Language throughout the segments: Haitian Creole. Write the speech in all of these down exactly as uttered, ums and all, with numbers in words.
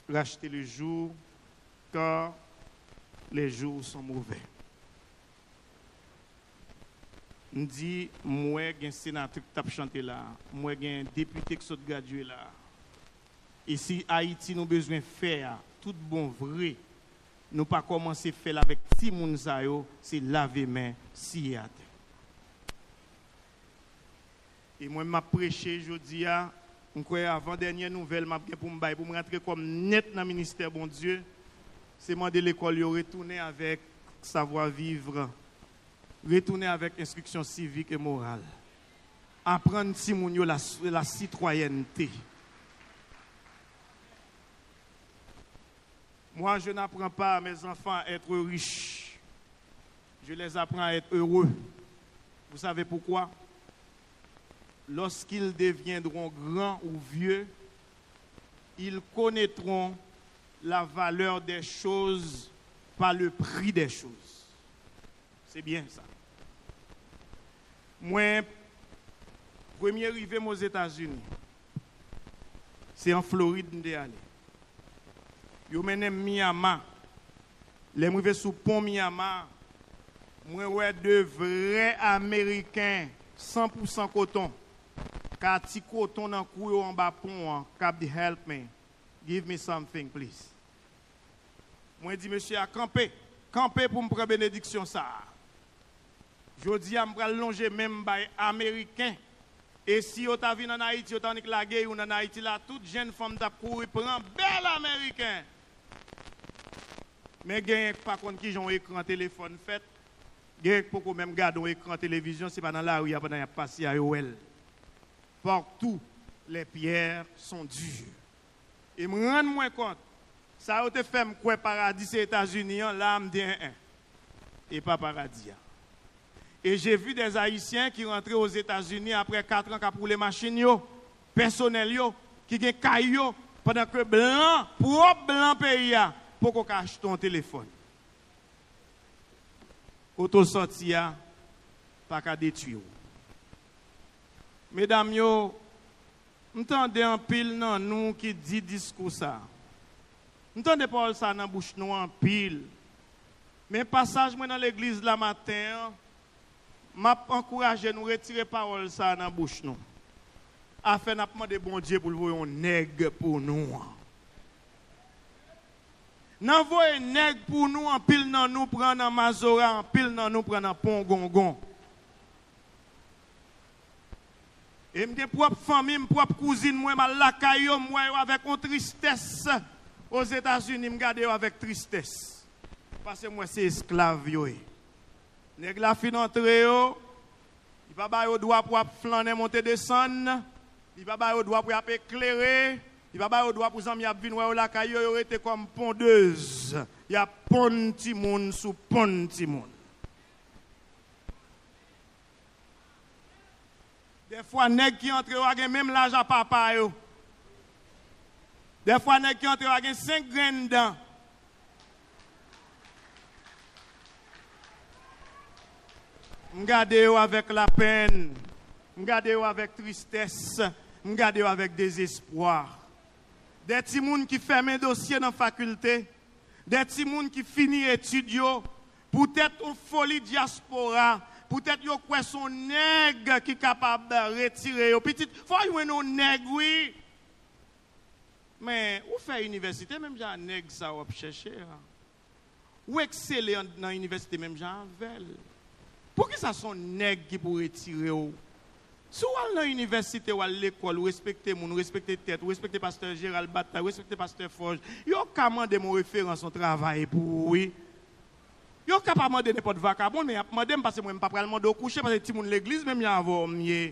Racheter le jour, car les jours sont mauvais. M di, m wè gen senatè k t ap chante la, m wè gen depite k sot gradye la. E si Ayiti nou bezwen fè a, tout bon vre, nou pa kòmanse fè l avèk timoun sa yo, se lave men, siye atè. E mwen, m ap preche jodi a, m kwè avan dènyè nouvèl m ap gen pou m bay, pou m rantre kò m nèt nan ministè Bondye, se mande lekòl yo retounen avèk savoir vivre, retounen avèk enstriksyon sivik e moral. Aprann timoun yo la, la sitwayènte. Moi, je n'apprends pas à mes enfants à être riches. Je les apprends à être heureux. Vous savez pourquoi? Lorsqu'ils deviendront grands ou vieux, ils connaîtront la valeur des choses par le prix des choses. Se byen sa. Mwen, premye rive m Ozetazini, se an Florid m te ale. Yo mennen m Miami. Lè m rive sou pon Miami, mwen wè de vrè Ameriken san pou san koton k ap ti koton nan kou yo anba pon an, k ap di, "Help me, give me something, please." Mwen di mesye a, "Kanpe, kanpe pou m pran benediksyon sa a." Jodi a, m pral lonje men m bay Ameriken. E si yo ta vin ann Ayiti, yo ta annik lage youn ann Ayiti la, tout jenn fanm t ap kouri pran bèl Ameriken. Men genyen k pa konn kijan yon ekran telefòn fèt, genyen k poko menm gade yon ekran televizyon, se pa nan lari a pandan y ap pase a yo wè l. Partout, les pierres sont dures. E m rann mwen kont, sa yo te fè m kwè paradi se Etazini an, la a m di, en en, e pa paradi a. Et j'ai vu des Haïtiens ki rantre Ozetazini apre kat an k ap woule machin yo, pèsonèl yo, ki gen kay yo, pandan ke blan, pwòp blan peyi a, poko ka achte yon telefòn. Kote w sòti a pa ka detwi w. Medam yo, m tande anpil nan nou ki di diskou sa a. M tande pawòl sa a nan bouch nou anpil. Men pasaj mwen nan legliz la maten an, m ap ankouraje nou retire pawòl sa a nan bouch nou. Afè n ap mande Bondye pou l voye yon nèg pou nou an. Nan voye nèg pou nou, anpil nan nou pran nan mazora, anpil nan nou pran nan pongongon. E m gen pwòp fanmi m, pwòp kouzin mwen, m al lakay yo, m wè yo avèk yon tristès Ozetazini, m gade yo avèk tristès. Paske m wè se esklav yo ye. Nèg la fin antre yo, li pa ba yo dwa pou ap flannen monte desann, li pa ba yo dwa pou y ap eklere, li pa ba yo dwa pou zanmi ap vin wè yo lakay yo, yo rete kòm pondez, y ap ponn timoun sou ponn timoun. Dèfwa nèg ki antre yo a gen menm laj a papa yo. Dèfwa nèg ki antre yo a gen senk grenn dan. M gade yo avèk lapenn. M gade yo avèk tristès. M gade yo avèk dezespwa. De timoun ki fèmen dosye nan fakilte. De timoun ki fini etid yo. Poutèt yon foli dyaspora. Poutèt yo kwè se yon nèg ki kapab retire yo. Pitit, fò jwenn yon nèg, wi. Men, ou fè inivèsite menm jan a nèg sa w ap chèche a. Ou eksele an, nan inivèsite menm jan avè l. Poukisa se yon nèg ki pou retire w? Si w al nan inivèsite, w al lekòl, ou respekte moun, ou respekte tèt, ou respekte pastè Jeral Batay, ou respekte pastè Fòj, yo ka mande m yon referans, yon travay pou ou, wi. Yo ka pa mande nenpòt vakabon, men y ap mande m, paske mwen, m pa pral mande w kouche, paske timoun legliz menm jan avè w m ye.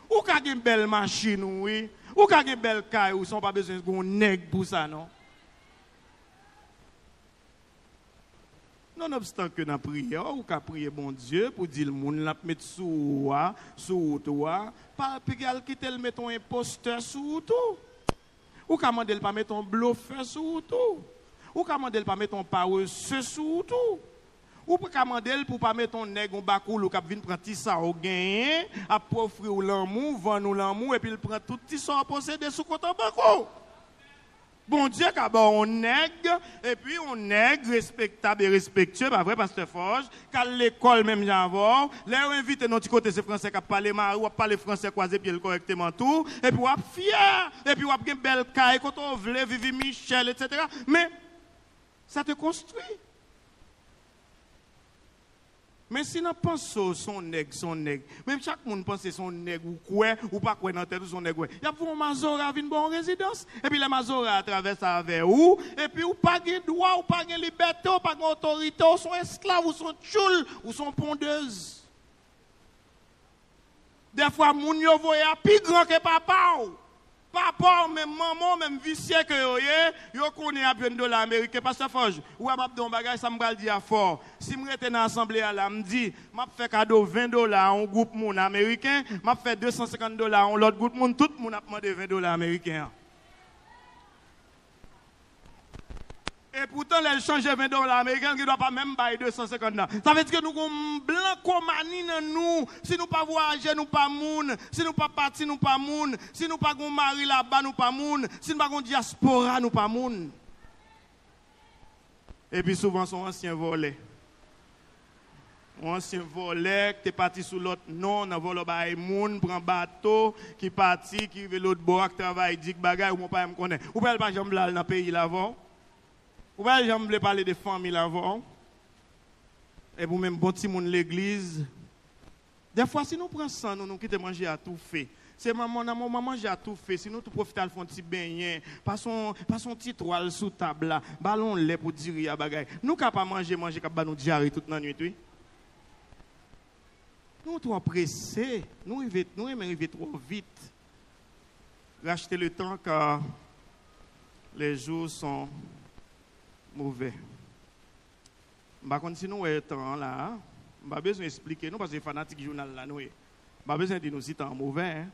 Ou ka gen bèl machin ou, wi. Ou ka gen bèl kay ou, san w pa bezwen gen yon nèg pou sa, non. Nonobstan ke nan priyè, ou ka priye Bondye pou di l moun l ap met sou ou a, sou wout ou a, pa, piga l kite l met yon enpostè sou wout ou. Ou ka mande l pa met yon blofè sou wout ou. Ou ka mande l pa met yon parese sou wout ou. Ou ka mande l pou pa met yon nèg, yon bakoulou k ap vin pran ti sa w genyen, ap ofri w lanmou, vann ou lanmou, epi l pran tout ti sa w posede sou kont an bank ou. Bondye ka ba w yon nèg, epi yon nèg respektab e respektye, pa vre, Pastè Forge, k al lekòl menm jan avè w. Lè yo envite nan ti kote, se fransè k ap pale, mari w ap pale fransè, kwaze pye l kòrèkteman tou, epi w ap fyè, epi w ap gen bèl kay kote w vle, Vivi Michel, etsetera. Men, ça te construit. Men si nan panse w se yon nèg, se yon nèg. Men chak moun panse se yon nèg ou kwè, ou pa kwè nan tèt ou se yon nèg, wè. Y ap voye yon mazora vin ba w yon rezidans. Epi lè mazora a travèse avè ou, epi ou pa gen dwa, ou pa gen libète, ou pa gen otorite, ou se yon esklav, ou se yon tchoul, ou se yon pondez. Dèfwa, moun yo voye a pi gran ke papa w. Papa w, menm manman w, menm visye ke yo ye, yo konnen y ap jwenn dola ameriken. Pastè Forge, ou wè m ap di yon bagay, sa m pral di a fò. Si m rete nan asanble a la, m di, m ap fè kado ven dola a yon gwoup moun ameriken, m ap fè de san senkant dola a yon lòt gwoup moun, tout moun ap mande ven dola ameriken an. Epoutan, lè l chanje ven dola ameriken, l gen dwa pa menm bay de san senkant nan. Sa vle di ke nou gon blankomani nan nou. Si nou pa vwayaje, nou pa moun. Si nou pa pati, nou pa moun. Si nou pa gon mari laba, nou pa moun. Si nou pa gon dyaspora, nou pa moun. Epi souvan, se yon ansyen vòlè. Yon ansyen vòlè ki te pati sou lòt non, nan vòlò bagay moun, pran bato, ki pati, ki rive lòt bò a, k travay di k bagay, ou pa menm konnen. Ou pa l pa janm vle al nan peyi l avè w. Ou pa janm vle pale de fanmi l avè w. Epi ou menm bon timoun legliz. Dèfwa, si nou pran san nou, nou kite manje a toufe. Se manman, nan moman manje a toufe, si nou tou pwofite al fè yon ti benyen, pase yon, pase yon ti twal sou tab la, ba l yon lè pou diri a bagay. Nou ka pa manje, manje k ap ba nou dyare tout nan nwit, wi. Nou twò prese, nou rive, nou renmen rive twò vit. Racheter le temps, car les jours sont mauvais. M pa konn si nou wè tan an la a. M pa bezwen esplike nou, paske fanatik jounal la nou ye. M pa bezwen di nou si tan an movè, en.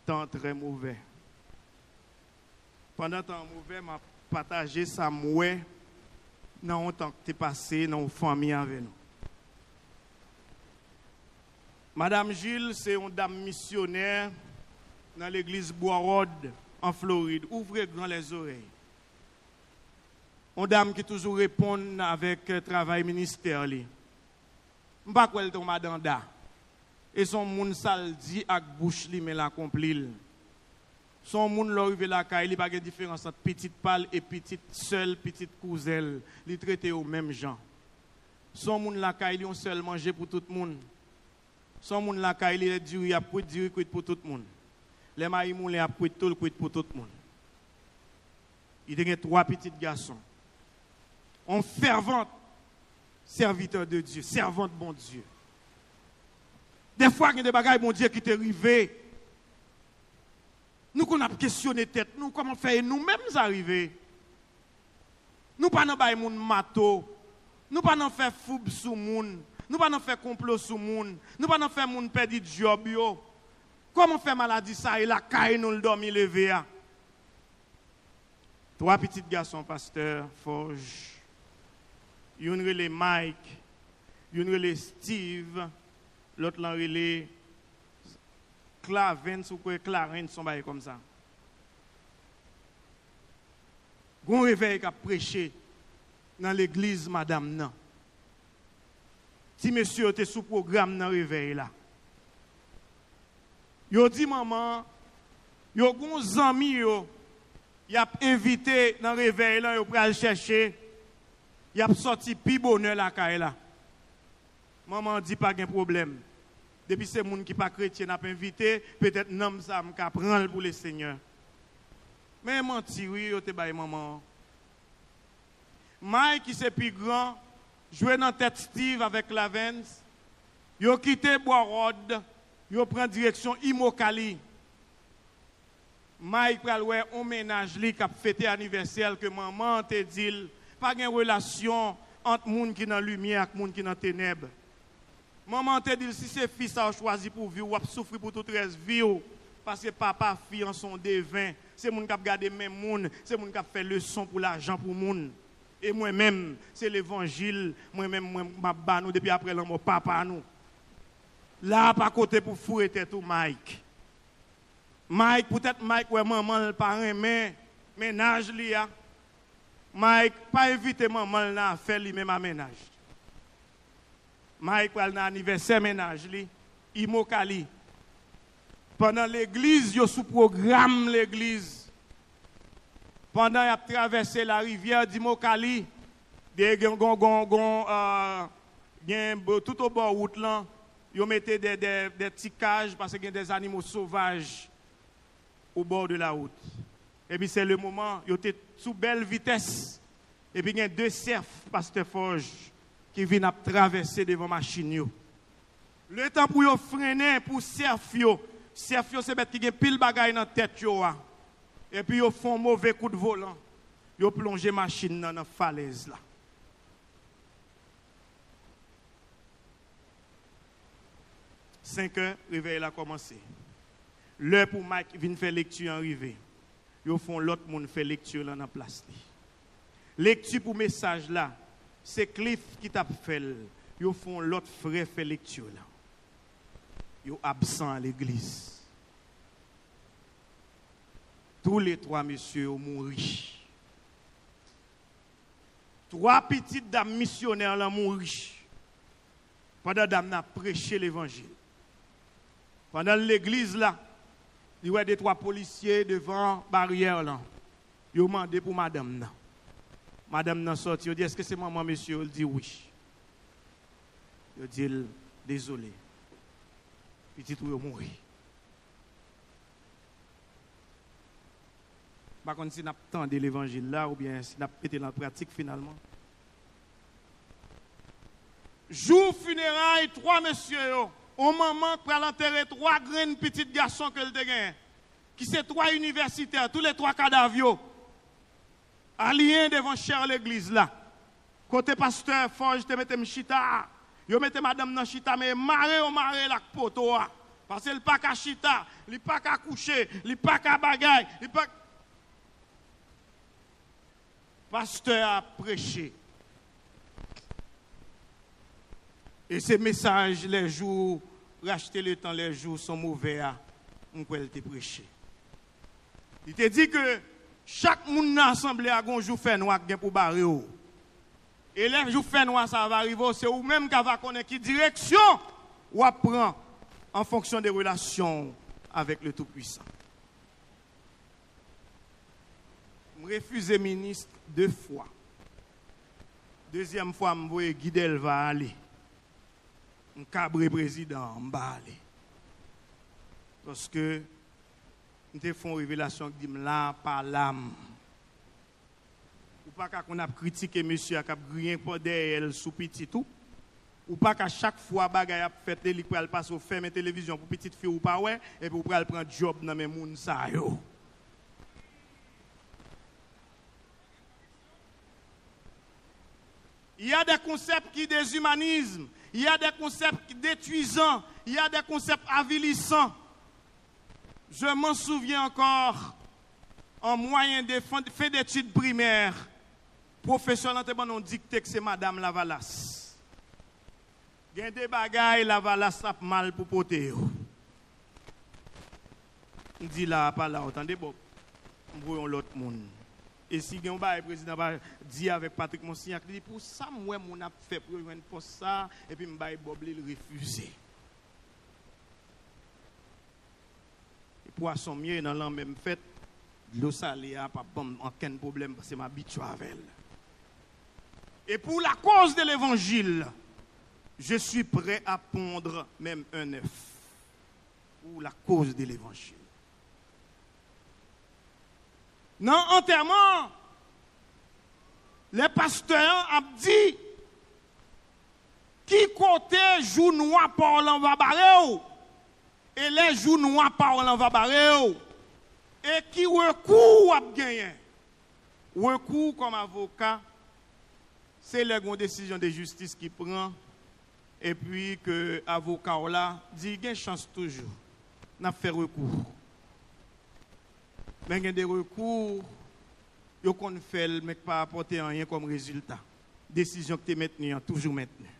Tan an trè movè. Pandan tan an movè, m ap pataje sa m wè nan yon tan k te pase nan yon fanmi avè nou. Madam Gilles se yon dam misyonè nan legliz Bwa Ròd, an Florid. Ouvre grand les oreilles. Yon dam ki toujou reponn avèk, eh, travay ministè li. M pa kwè l te yon madanda. E se yon moun sa l di ak bouch li, men l akonpli l. Se yon moun, lè w rive lakay li, pa gen diferans ant pitit pa l e pitit sè l, pitit kouzen l. Li trete yo menm jan. Se yon moun, lakay li, yon sèl manje pou tout moun. Se yon moun, lakay li, lè diri ap kwit, diri kwit pou tout moun. Lè mayi moulen ap kwit tou, l kwit pou tout moun. Li te gen twa pitit gason. On fèvant sèvitè de Dye, sèvant Bondye. Dèfwa, gen de bagay Bondye ki te rive. Nou konn ap kesyone tèt nou, kòman fè e nou menm sa rive? Nou pa nan bay moun mato. Nou pa nan fè foub sou moun. Nou pa nan fè konplo sou moun. Nou pa nan fè moun pèdi djòb yo. Kòman fè maladi sa e lakay nou l dòmi leve a? Twa pitit gason pastè Forge. Youn rele Mike, youn rele Steve, lòt lan rele Clavens, ou kwè Clarence, yon bagay kòmsa. Gon revèy k ap preche nan legliz madanm nan. Ti mesye yo te sou pwogram nan revèy la. Yo di manman an, yo gon zanmi yo, y ap envite nan revèy lan, yo pral chèche, y ap sòti pi bonè lakay la. Manman an di pa gen pwoblèm. Depi se moun ki pa kretyen n ap envite, petèt nanm sa a m ka pran l pou Lesenyè. Men manti wi yo te bay manman an. Mike, ki se pi gran, jwe nan tèt Steve avèk Clavens. Yo kite Bwa Ròd, yo pran direksyon Immokalee. Mike pral wè yon mennaj li k ap fete anivèsè l ke manman an te di l pa gen relasyon ant moun ki nan limyè ak moun ki nan tenèb. Manman an te di l, si se fi sa w chwazi pou vi w, w ap soufri pou tout rès vi w. Paske papa fi an se yon deven, se moun k ap gade men moun, se moun k ap fè leson pou lajan pou moun. E mwen menm, se levanjil, mwen menm, mwen, m ap ba nou depi apre lanmò papa nou. La a pa kote pou foure tèt ou, Mike. Mike, poutèt Mike wè manman l pa renmen Mennaj li a, Mike pa envite manman l nan afè li menm a mennaj. Mike pral nan anivèsè mennaj li, Imokali. Pandan legliz, yo sou pwogram legliz. Pandan y ap travèse larivyè Imokali, de gen gon, gon, gon, euh, gen bo-, tout obò wout lan, yo mete de, de, de ti kaj, paske gen de zanimo sovaj au bord de la route. Epi se le moman, yo te sou bèl vitès. Epi gen de sèf, pastè Forge, ki vin ap travèse devan machin yo. Letan pou yo frennen, pou sèf yo, sèf yo se bèt ki gen pil bagay nan tèt yo a. Epi yo fè yon move kout volan. Yo plonje machin nan nan falèz la. Senkè, revèy la kòmanse. Lè pou Mike vin fè lekti an rive. Yo fè yon lòt moun fè lekti lan nan plas li. Lekti pou mesaj la, se Cliff ki t ap fè l. Yo fè yon lòt frè fè lekti lan. Yo absan a legliz. Tou le twa mesye yo mouri. Twa pitit dam misyonè lan mouri pandan dam nan ap preche levanjil. Pandan l legliz la, li wè de twa polisye devan baryè lan. Yo mande pou madanm nan. Madanm nan sòti, yo di, "Èske se manman mesye yo?" L di, "Wi." Yo di l, "Dezole. Pitit ou yo mouri." M pa konn si n ap tande levanjil la oubyen si n ap mete l an pratik finalman. Jou fineray twa mesye yo, yon manman k pral antere twa grenn pitit gason ke l te genyen, ki se twa inivèsitè, tou le twa kadav yo aliyen devan chè legliz la. Kote pastè Forge te mete m chita a, yo mete madanm nan chita, men mare yo mare l ak poto a. Paske l pa ka chita, li pa ka kouche, li pa ka bagay, li pa. Pastè a ap preche. E se mesaj les jours, racheter le temps les jours sont mauvais a, m kwè l te preche. Li te di ke chak moun nan asanble a gon jou fènwa k gen pou bare w. E lè jou fènwa sa a va rive w, se ou menm k ava konnen ki direksyon w ap pran en fonction de relasyon w avèk le Tout-Puissant. M refize minis de fwa. Dezyèm fwa, m voye Guy Delva ale. M kabre prezidan an, m pa ale. Paske m te fè yon revelasyon k di m la, pa la m. Ou pa ka konn ap kritike mesye a k ap griyen dèyè l sou pitit ou. Ou pa ka chak fwa bagay ap fèt, e li k pral pase, ou fèmen televizyon pou pitit fi w pa wè, epi ou pral pran djòb nan men moun sa yo. Il y a des concepts qui déshumanisent, il y a des concepts détruisants, il y a des concepts avilissants. Je m'en souviens encore, en moyenne de fin, fin d'études primaires, pwofesè lan te ban nou dikte k se Madam Lavalas. Gen de bagay Lavalas ap mal pou pote yo. M di la a pa la, w tande, Bob. M voye yon lòt moun. E si gen yon bagay prezidan pa di avèk Patrick Monsignac, li di, "Pou sa m wè moun ap fè pou yo jwenn pòs sa a, epi m bay Bob li, l refize." E pwason m ye, nan lanmè m fèt, dlo sale a p ap ban m ankenn pwoblèm, paske m abitye avè l. Et pour la cause de l'évangile, je suis prêt à pondre même un œuf. Pour la cause de l'évangile. Nan antèman, lè pastè an ap di, "Ki kote jou nwa pa w lan va bare w?" E lè jou nwa pa w lan va bare w, e ki rekou w ap genyen? Rekou w kòm avoka, se lè gen yon desizyon de jistis ki pran, epi ke avoka w la di gen chans toujou, n ap fè rekou. Men gen de rekou, yo konn fè l, men k pa apòte anyen kòm rezilta. Desizyon k te mentni an toujou mentni.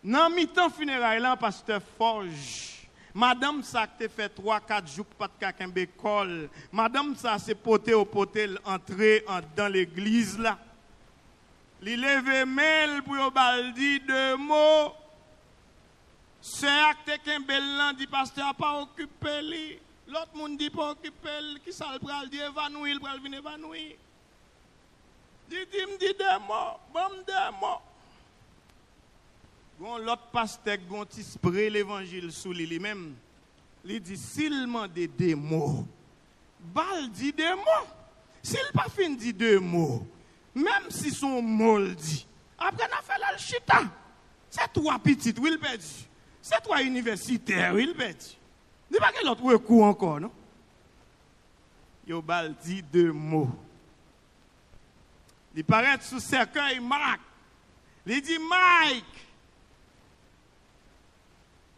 Nan mitan fineray lan, pastè Forge Madanm sa k te fè twa, kat jou k pa t ka kenbe kò l, madanm sa se pote yo pote l antre anndan legliz la. Li leve men l pou yo ba l di de mo. Sè a k te kenbe l lan di pastè a pa okipe li. Lòt moun di pa okipe l, kisa l pral di? Evanouyi, l pral vin evanouyi. Li di, "M di de mo, ban m de mo." Gon lòt pastè k gon ti spre levanjil sou li, li menm. Li di, "Si l mande de mo, ba l di de mo. Si l pa fin di de mo, menm si se yon mo l di, apre n a fè l al chita." Se twa pitit, wi, l pèdi. Se twa inivèsitè, wi, l pèdi. Li pa gen lòt rekou ankò, non. Yo ba l di de mo. Li parèt sou sèkèy Mike. Li di, "Mike,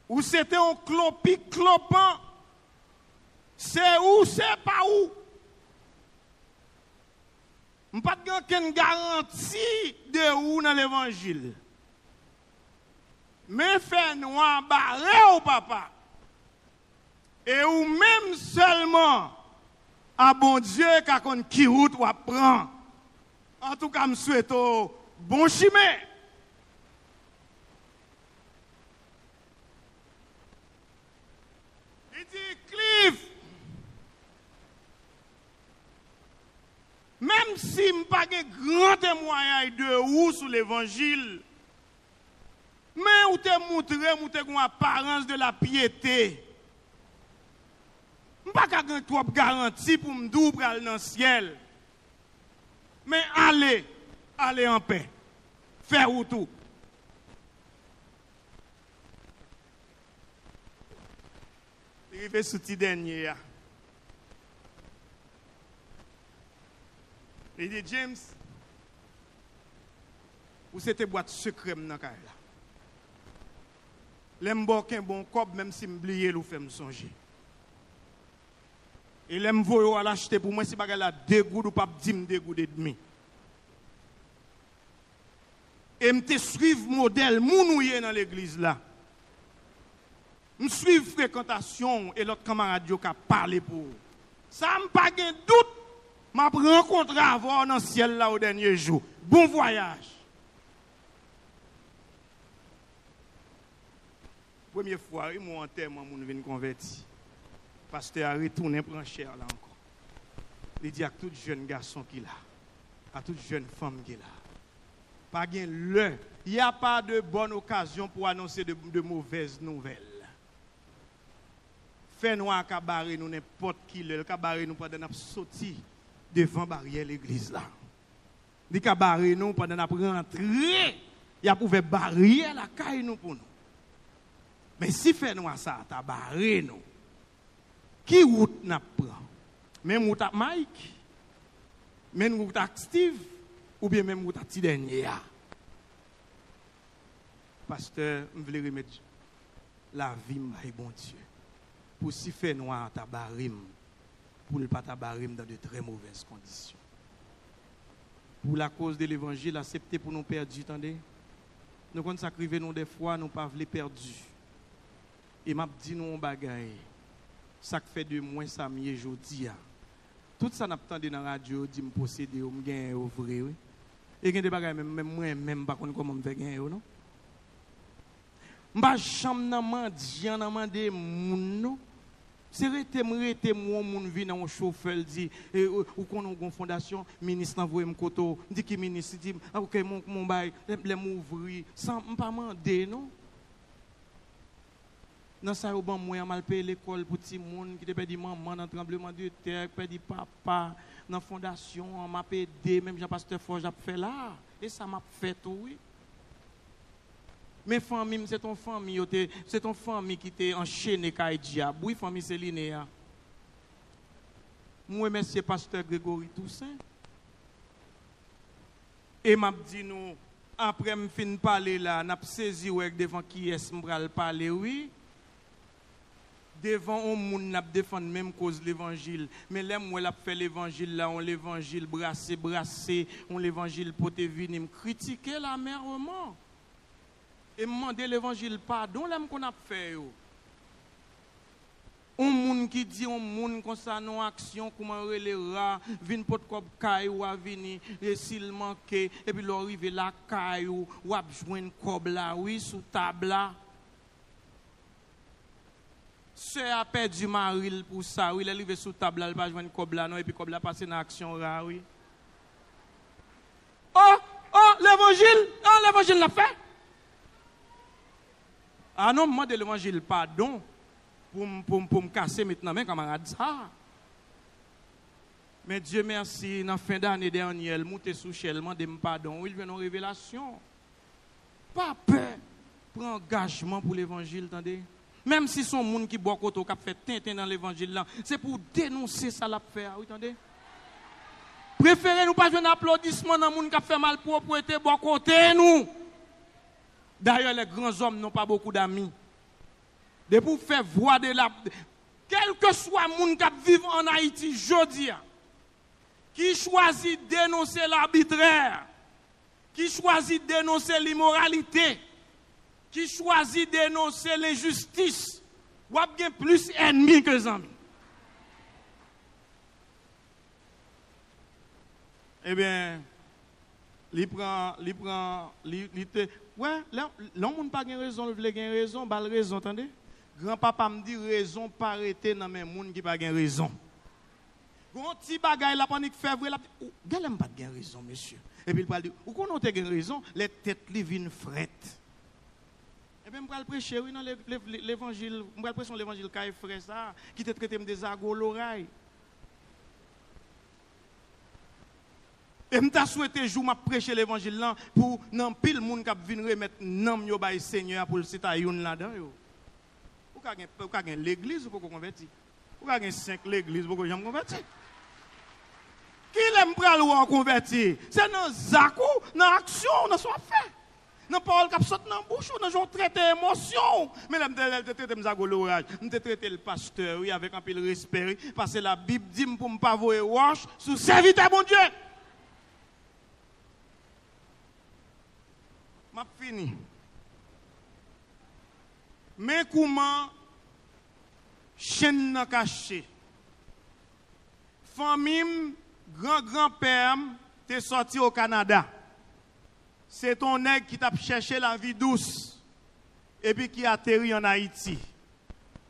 ou se te yon klopi klopan. Se ou, se pa ou. M pa t gen okenn garanti de ou nan levanjil. Men fènwa bare w, papa. E ou menm sèlman a Bondye ka konn ki wout w ap pran. Antouka, m swete w bon chimen." Li di, "Cliff, menm si m pa gen gran temwayaj de ou sou levanjil, men ou te moutre m ou te gen yon aparans de la pyete. M pa ka gen twòp garanti pou m di w pral nan syèl. Men ale, ale anpè. Fè wout ou." Li rive sou ti dènye a. Li di, "James, ou se te bwat sekrè m nan kay la. Lè m ba w kenbe yon kòb, menm si m bliye l, ou fè m sonje. E lè m voye w al achte pou mwen, si bagay la de goud, ou p ap di m de goud edmi. E m te swiv modèl moun ou ye nan legliz la. M swiv frekantasyon w e lòt kanmarad yo ka pale pou ou. Sa m pa gen dout, m ap rankontre avè w nan syèl la o dènye jou. Bon vwayaj." Premye fwa, wi, mwen antèman moun vin konvèti. Pastè a retounen pran chè la ankò. Li di ak tout jèn gason ki la, a tout jèn fanm ki la, pa gen lè, y a pas de bonne occasion pour annoncer de, de mauvaises nouvelles. Fènwa a ka bare nou nenpòt ki lè, l ka bare nou pandan n ap soti devan baryè legliz la. Li ka bare nou pandan n ap rantre, y ap ouvè baryè lakay nou pou nou. Men si fènwa sa a ta bare nou, ki wout n ap pran? Menm wout ak Mike? Menm wout ak Steve? Oubyen menm wout ak ti dènye a? Pastè, m vle remèt lavi m bay Bondye pou si fènwa a ta bare m, pou l pa ta bare m dans de très mauvaises conditions. Pour la cause de l'évangile, aksepte pou nou pèdi, tande. Nou konn sa k rive nou dèfwa, nou pa vle pèdi. E m ap di nou yon bagay, sa k fè de mwen sa m ye jodi a. Tout sa n ap tande nan radyo yo di m posede yo, m genyen yo vre, wi. E gen de bagay menm, menm mwen menm m pa konn kòman m fè genyen yo, non. M pa janm nan mandyan, nan mande moun, non. Se rete m rete m wè yon moun vin an yon chofè, l di, e, ou, ou konnen w gon fondasyon, minis lan voye m kote w. M di, "Ki minis?" Li di, "A, oke, m, m on bay, lè, lè m ouvri." San, m pa mande, non. Nan sa yo ban mwen an, m al peye lekòl pou timoun ki te pèdi manman nan tranblemanntè, ki pèdi papa nan fondasyon an, m ap ede, menm jan pastè Fòj ap fè la a. E sa m ap fè tou, wi. Men fanmi m, se t on fanmi, yo te, se t on fanmi ki te anchene kay dyab. Wi, fanmi Seline a. M remèsye pastè Gregory Toussaint. E m ap di nou, apre m fin pale la, n ap sezi wè devan kiyès m pral pale, wi. Devan on moun n ap defann menm koz levanjil. Men lè m wè l ap fè levanjil la, on levanjil brase brase, on levanjil pote vini, m kritike l amèrman. E m mande levanjil padon lè m konn ap fè yo. On moun ki di on moun konsa nan aksyon, kouman yo rele, ra, vin pot kòb kay ou a vini, e si l manke, epi lè w rive lakay ou, w ap jwenn kòb la, wi, sou tab la. Sè a pèdi mari l pou sa, wi, lè l rive sou tab la, l pa jwenn kòb la non, epi kòb la pase nan aksyon ra, wi. Oh, oh, levanjil, oh, levanjil n ap fè. A non, m mande levanjil padon pou m, pou m, pou m kase met nan men kanmarad sa. Men Dye mèsi, nan fen dane dènyè, l moute sou chè, l mande m padon, wi, l jwenn yon revelasyon. Pa pè pran angajman pou levanjil, tande. Menm si se yon moun ki bò kote w k ap fè tenten nan levanjil lan, se pou w denonse sa l ap fè a, wi, tande. Prefere nou pa jwenn aplodisman nan moun k ap fè malpwòpte bò kote nou. D'ailleurs, les grands hommes n'ont pas beaucoup d'amis. Depi w fè vwa de la, kèlkeswa moun k ap viv ann Ayiti jodi a, ki chwazi denonse labitrè, ki chwazi denonse limoralite, ki chwazi denonse lenjistis, w ap gen plis ènmi ke zanmi. Ebyen, li pran, li pran, li, li te, wè, lè, lè yon moun pa gen rezon, l vle gen rezon, ba l rezon, tande. Granpapa m di, rezon pa rete nan men moun ki pa gen rezon. Gon ti bagay l ap annik fè vre, l ap di, "Ou, genlè m pa t gen rezon, mesye." Epi l pral di, "Ou konnen w te gen rezon," lè tèt li vin frèt. Ebyen, m pral preche, wi, nan le-, le-, le-, levanjil, m pral preche yon levanjil kay frè sa a, ki te trete m de zago loray. E m ta swete jou m ap preche levanjil lan pou nan anpil moun k ap vin remèt nanm yo bay Senyè a pou l se ta youn ladan yo. Ou ka gen, ou ka gen legliz, ou poko konvèti. Ou ka gen senk legliz, ou poko janm konvèti. Kilè m pral wè w konvèti? Se nan zak ou, nan aksyon w, nan sa w ap fè. Nan pawòl k ap sot nan bouch ou, nan jan w trete emosyon w. Men lè m te, lè l te trete m zago loraj, m te trete l pastè, wi, avèk anpil respè, wi, paske Labib di m pou m pa voye wòch sou sèvitè Bondye. M ap fini. Men kouman chenn nan kache. Fanmi m, gran granpè m te sòti o Kanada. Se te yon nèg ki t ap chèche lavi dous epi ki ateri ann Ayiti.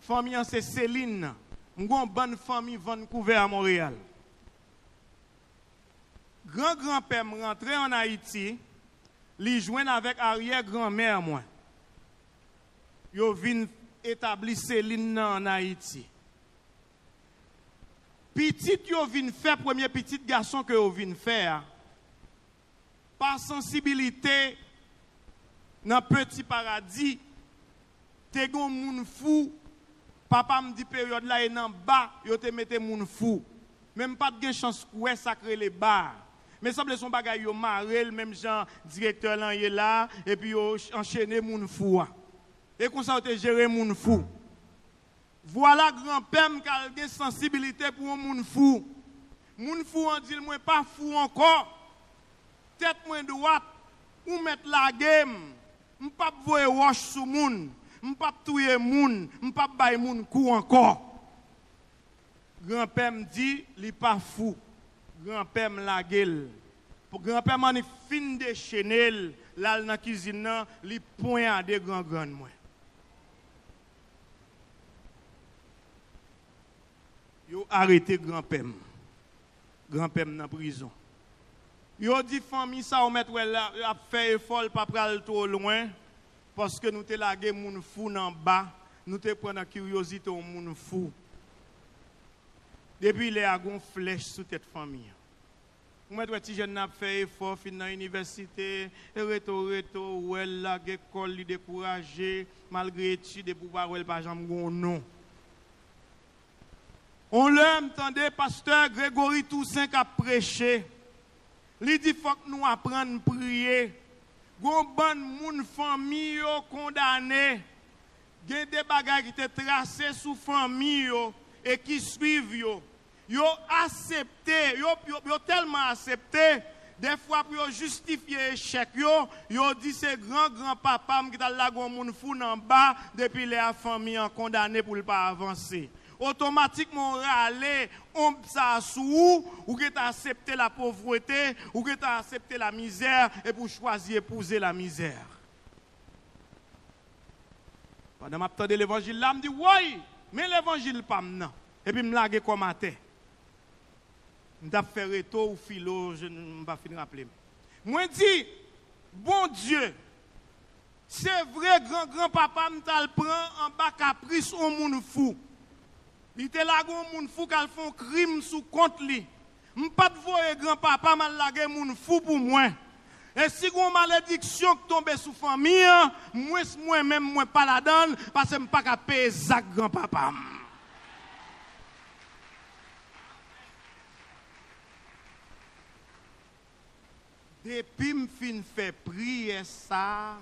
Fanmi an se Selin nan. M gen yon bann fanmi Vancouver a Monreyal. Gran granpè m rantre ann Ayiti, li jwenn avèk aryè granmè mwen. Yo vin etabli Selin nan ann Ayiti. Pitit yo vin fè, premye pitit gason ke yo vin fè a, pa sansibilite nan Peti Paradi, te gen yon moun fou, papa m di peryòd la e nan ba yo te mete moun fou. Men m pa t gen chans wè sa k rele ba a. Men sanble se yon bagay yo mare l, menm jan direktè lan ye la, epi yo anchene moun fou a. E konsa yo te jere moun fou. Vwala granpè m k al gen sansibilite pou yon moun fou. Moun fou an di l, "Mwen pa fou ankò. Tèt mwen dwat, ou mèt lage m. M p ap voye wòch sou moun. M p ap touye moun. M p ap bay moun kou ankò." Granpè m di li pa fou. Granpè m lage l. Granpè m annik fin dechene l, l al nan kizin nan, li ponyade grangrann mwen. Yo arete granpè m. Granpè m nan prizon. Yo di fanmi sa ou mèt wè la ap fè efò, l pa pral twò lwen, paske nou te lage moun fou nan ba, nou te pran nan kiryozite yon moun fou. Depi lè a, gon flèch sou tèt fanmi an. Ou mèt wè ti jèn nan ap fè efò, fin nan inivèsite, e reto, reto, ou wè l lage kò l, li dekouraje, malgre etid, epi ou pa wè l pa janm gon non. On lè, m tande pastè Gregory Toussaint k ap preche. Li di, "Fòk nou aprann priye." Gon bann moun, fanmi yo kondane. Gen de bagay ki te trase sou fanmi yo e ki swiv yo. Yo asepte, yo, yo, yo tèlman asepte, dèfwa pou yo jistifye echèk yo, yo di, "Se gran granpapa m ki t al lage yon moun fou nan ba, depi lè a fanmi an kondane pou l pa avanse." Otomatikman, w rale onb sa a sou ou, ou gentan aksepte lapovrete, ou gentan aksepte lamizè, epi w chwazi epouze lamizè. Pandan m ap tande levanjil la, m di, woy, men levanjil pa m nan. Epi m lage kò m atè. M t ap fè reto ou filo, je n-, m pa fin raple m. Mwen di, Bondye, se vre, gran gran papa m t al pran anba kapris on moun fou. Li te lage on moun fou k al fè on krim sou kont li. M pa t voye gran papa m al lage moun fou pou mwen. E si gen on malediksyon k tonbe sou fanmi an, mwens mwen menm mwen pa ladan l, paske m pa ka peye zak gran papa m. Depi m fin fè priyè sa a,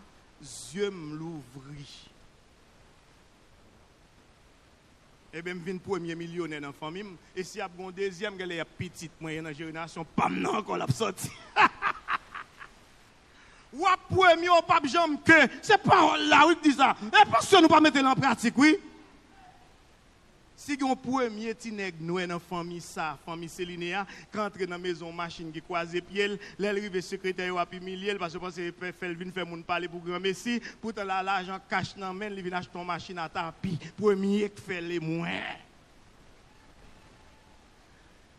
zye m louvri. Ebyen, m vin premye milyonè nan fanmi m. E si y ap gen yon dezyèm, genlè y ap pitit mwen, e nan jenerasyon pa m nan ankò l ap sòti. W ap premye, w p ap janm ke. Se pawòl la, wi, k di sa. E paske nou pa mete l an pratik, wi. Si gen yon premye ti nèg nwè nan fanmi sa, fanmi Seline a, k antre nan mezon yon machin ki kwaze pye l, lè l rive sekretè yo ap imilye l, paske yo panse yo fè, fè l vin fè moun pale pou granmesi, poutan la lajan kach nan men l, li vin achte yon machin a tapi, premye k fè l e mwen.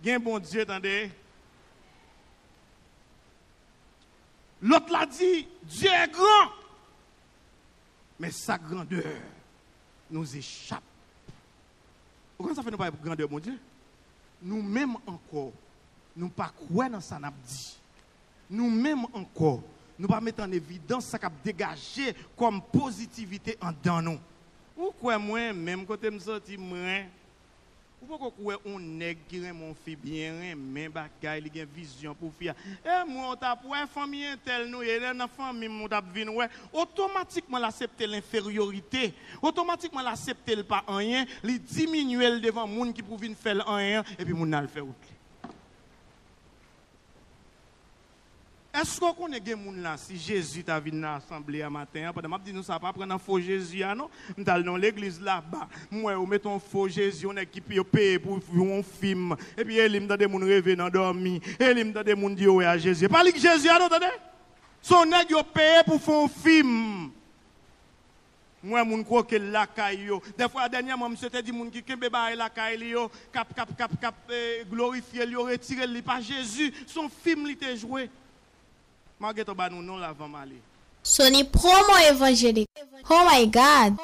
Gen Bondye, tande. Lòt la di, Dieu est grand. Men sa grandè nous échappe. Ou konn sa fè nou pa grandè Bondye? Nou menm ankò, nou pa kwè nan sa n ap di. Nou menm ankò, nou pa met an evidans sa k ap degaje kòm pozitivite anndan nou. Ou kwè mwen, menm kote m soti, mwen, ou poko kwè on nèg ki renmen on fi byen, renmen bagay, li gen vizyon pou fi a. E mwen, ou t ap wè fanmi entèl nou ye, lè nan fanmi m, ou t ap vin wè. Otomatikman, l aksepte lenferyorite. Otomatikman, l aksepte l pa anyen, li diminye l devan moun ki pou vin fè l anyen an, epi moun nan al fè wout li. Èske w konnen gen moun la, si Jezi ta vin nan asanble a maten an, pandan m ap di nou sa, pa pran nan fo Jezi a non, m t al nan yon legliz laba, m wè yo mete yon fo Jezi, yon nèg ki yo peye pou yon fim, epi e li m tande moun reve nan dòmi, e li m tande moun di yo wè a Jezi. E pa li k Jezi a non, tande! Se yon nèg yo peye pou fè yon fim. M wè moun kwoke l lakay yo. Dèfwa, dènyèman, misye te di moun ki kenbe bagay lakay li yo, k ap, k ap, k ap, k ap, eh, glorifye l, yo retire l, li pa Jezi, se yon fim li te jwe. M a gentan ba nou non l avan m ale. Sony Promo Evangelik. Oh my God!